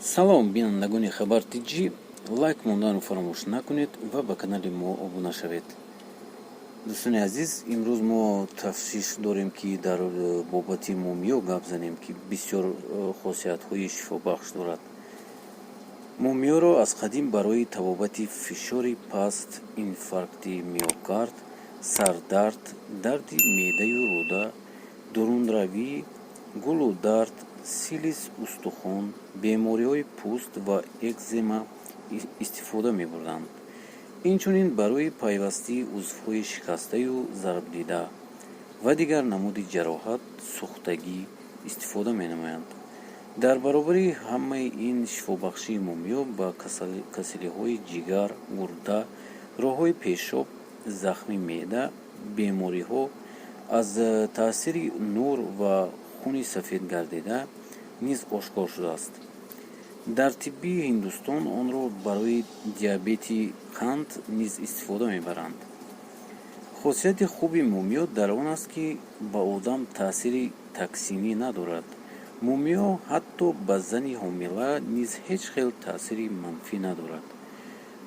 Салом, бинандагони Хабар Тҷӣ! Лайк монданро фаромӯш накунед ва ба канали мо обуна шавед. Дӯстони азиз, имрӯз мо тафтиш дорем, ки дар бобати мумиё гап занем, ки бисёр хосиятҳои шифобахш дорад. Мумиёро аз қадим барои табобати фишори паст, инфаркти миокард, сардард, дарди меъдаю рӯда, дурунравӣ, гулудард, сили устухон, бемориҳои пӯст ва экзема истифода мебурданд. Инчунин барои пайвастии узвҳои шикастаю зарбдида ва дигар намуди ҷароҳат, сӯхтагӣ истифода менамоянд. Дар баробари ҳамаи ин, шифобахшии мумиё ба касалиҳои ҷигар, гурда, роҳҳои пешоб, захми меъда, бемориҳо аз таъсири нур ва хуни сафед гардида низ ошкор шудааст. Дар тибби Ҳиндустон онро барои диабети қанд низ истифода мебаранд. Хосияти хуби мумиё дар он аст, ки ба одам таъсири токсинӣ надорад. Мумиё ҳатто ба зани ҳомила низ ҳеҷ хел таъсири манфӣ надорад.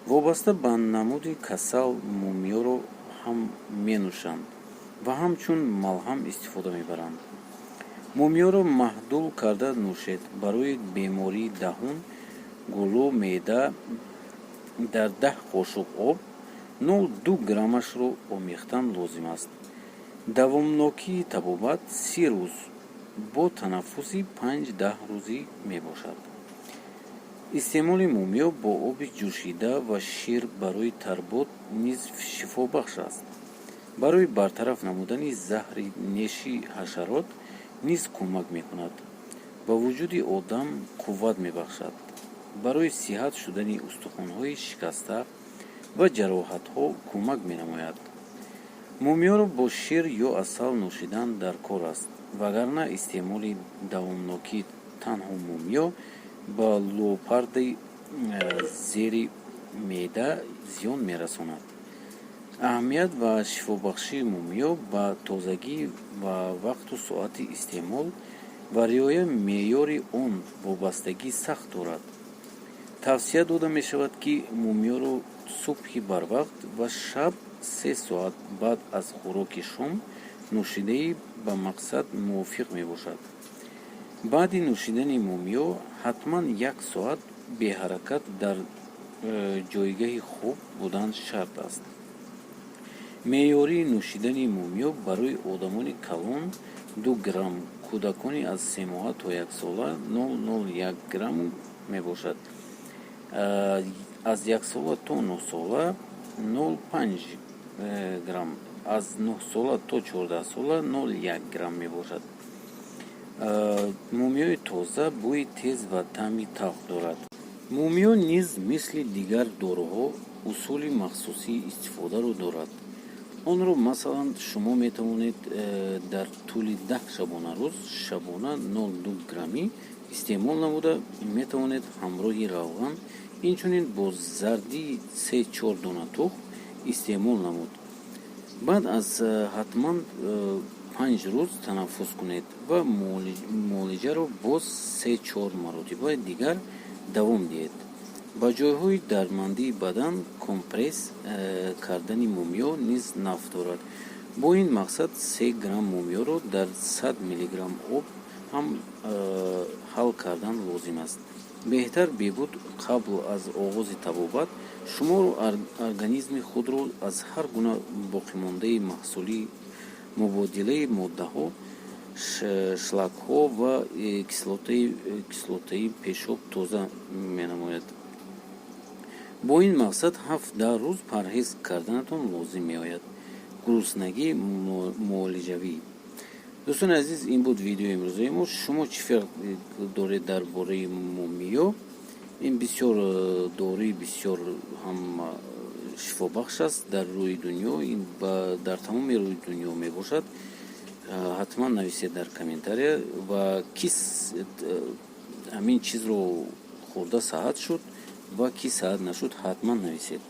Вобаста ба намуди касал мумиёро ҳам менӯшанд ва ҳамчун малҳам истифода мебаранд. Мумиёро маҳлул карда нӯшед. Барои бемории даҳон, гулӯ, меъда дар 10 қошуқ об 0,2 граммашро омехтан лозим аст. Давомнокии табобат 30 рӯз бо танаффуси 5-10 рӯзӣ мебошад. Истеъмоли мумиё бо оби ҷӯшида ва шир барои тарбот низ шифобахш аст. Барои бартараф намудани заҳри неши ҳашарот низ кӯмак мекунад, ба вуҷуди одам қувват мебахшад, барои сиҳат шудани устухонҳои шикаста ва ҷароҳатҳо кӯмак менамояд. Мумиёро бо шир ё асал нӯшидан дар кор аст, вагарна истеъмоли давомноки танҳо мумиё ба луобпардаи зери меъда зиён мерасонад. Аҳамият ва шифобахшии мумиё ба тозагӣ ва вақту соати истеъмол ва риояи меъёри он вобастагии сахт дорад. Тавсия дода мешавад, ки мумиёро субҳи барвақт ва шаб 3 соат баъд аз хӯроки шом нӯшидаи ба мақсад мувофиқ мебошад. Баъди нӯшидани мумиё ҳатман як соат беҳаракат дар ҷойгаҳи хуб будан шарт аст. Меъёрии нӯшидани мумиё барои одамони калон 2 грамм, кӯдакони аз 3 моҳа то яксола 0,01 грамм мебошад, аз яксола то 9 сола 0,5 грамм, аз 9 сола то 14 сола 0,1 грамм мебошад. Мумиёи тоза бӯи тез ва таъми талх дорад. Мумиё низ мисли дигар доруҳо усули махсусии истифодаро дорад. Онро, масалан, шумо метавонед дар тӯли 10 шабонарӯз шабона 0,2 граммӣ истеъмол намуда метавонед, ҳамроҳи равған, инчунин бо зардии се-чор дона тухм истеъмол намуд. Баъд аз ҳатман 5 рӯз танаффус кунед ва муолиҷаро боз се-чор маротибаи дигар давом диҳед. Ба ҷойҳои дардмандии бадан компресс кардани мумиё низ нафъ дорад. Бо ин мақсад 3 грамм мумиёро дар 100 миллиграмм об ҳам ҳал кардан лозим аст. Беҳтар бебуд, қабл аз оғози табобат шумо организми худро аз ҳар гуна боқимондаи маҳсули мубодилаи моддаҳо, шлакҳо ва кислотаи пешоб тоза менамояд. Бо ин мақсад 7-10 рӯз парҳез карданатон лозим меояд, гуруснагии муолиҷавӣ. Дӯстони азиз, ин буд видеои имрӯзаи мо. Шумо чӣ фикр доред дар бораи мумиё? Ин бисёр доруи бисёр ҳам шифобахш аст дар рӯи дунё, ин дар тамоми рӯи дунё мебошад. Ҳатман нависед дар комментария ва ки ҳамин чизро хӯрда саҳат шуд ва ки саҳат нашуд, ҳатман нависед.